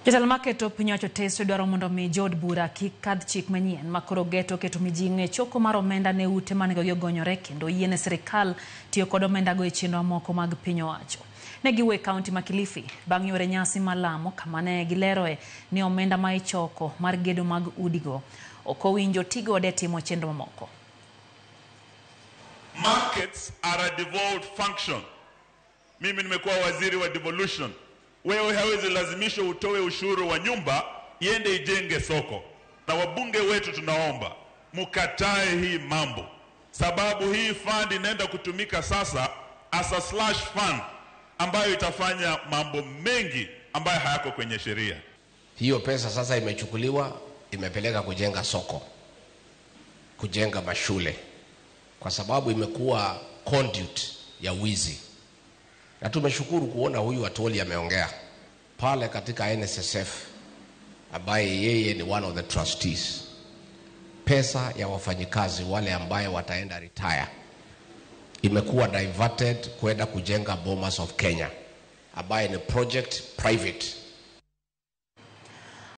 Jatelo maketo piny owacho teso dwaro mondo mi jood bura kik kadh chik manyien ma koro geto keto mijing'o e choko mar omenda ne ute manegogi ogonyore kendo yiene sirikal tiyo kod omendago e chenro mamoko mag piny owacho. Ne giwuok e kaunti ma Kilifi bang' yore nyasi mar lamo kama ne gileroe ni omenda ma ichoko mar gedo mag udigo ok owinjo tigode e timo chenro mamoko. Markets are a devolved function. Mimi nimekuwa waziri wa devolution. Wewe hawezi lazimisha utoe ushuru wa nyumba iende ijenge soko. Na wabunge wetu tunaomba mkatae hii mambo, sababu hii fund inaenda kutumika sasa as a slush fund ambayo itafanya mambo mengi ambayo hayako kwenye sheria. Hiyo pesa sasa imechukuliwa imepeleka kujenga soko, kujenga mashule, kwa sababu imekuwa conduit ya wizi. Na tumeshukuru kuona huyu Atwoli ameongea pale katika NSSF, ambaye yeye ni one of the trustees. Pesa ya wafanyikazi wale ambaye wataenda retire imekuwa diverted kwenda kujenga Bomas of Kenya, ambaye ni project private.